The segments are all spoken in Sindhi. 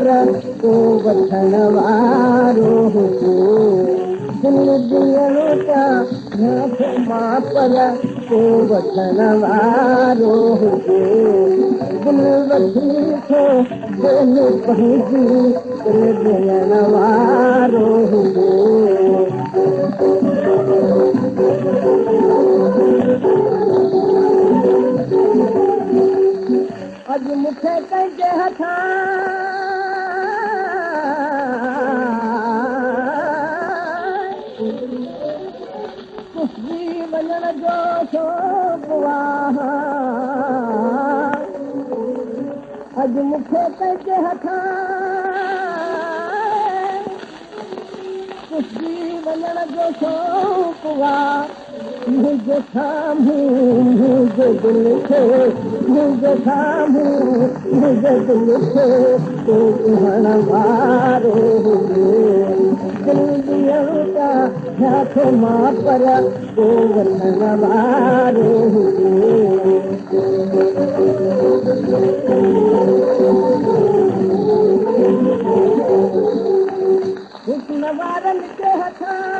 پر ڪو وٺڻ وارو هجي. دل ڏيڻ چاهيان ٿو مان پر ڪو وٺڻ وارو هجي. دل وٺي ٿو دل پنهنجي دل ڏيڻ وارو هجي. اڄ مون کي ڪنهن جي هٿان ڪسجي وڃڻ جو شوق آ. اڄ مون کي ڪنهن جي هٿان ڪسجي وڃڻ جو شوق آ. منهنجي سامهون منهنجي دل کي منهنجي سامهون منهنجي دل کي ڪو ڪهڻ وارو هجي. دل ڏيڻ چاهيان ٿو مان پر ڪو وٺڻ وارو هجي. حسن وارن جي هٿان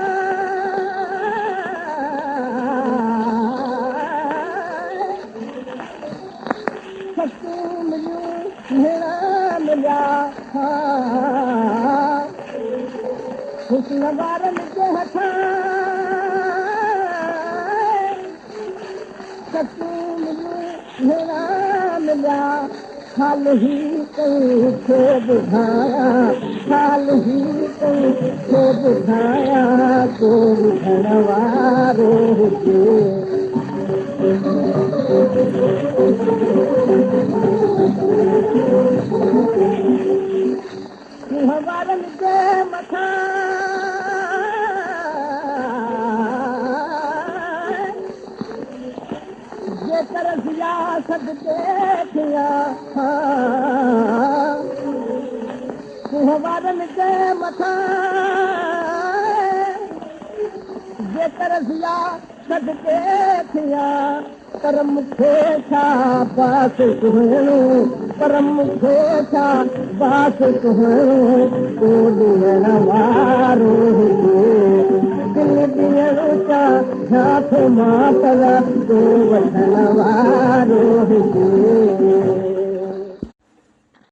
سچون مليون مهڻا مليا. حسن وارن جي هٿان سچون مليون مهڻا مليا. حال هي ڪنهن کي ٻڌايان، حال هي ڪنهن کي ٻڌايان، ڪو ٻڌڻ وارو هجي. کوهه وارن جي مٿان جيڪر ضيا صدقي ٿيان ها. کوهه وارن جي مٿان جيڪر ضيا صدقي ٿيان. پر مون کي ڇا باس سهڻو، پر مون کي ڇا باس سهڻو، ڪو ڏيڻ وارو هجي. دل ڏيڻ چاهيان ٿو مان پر ڪو وٺڻ وارو هجي.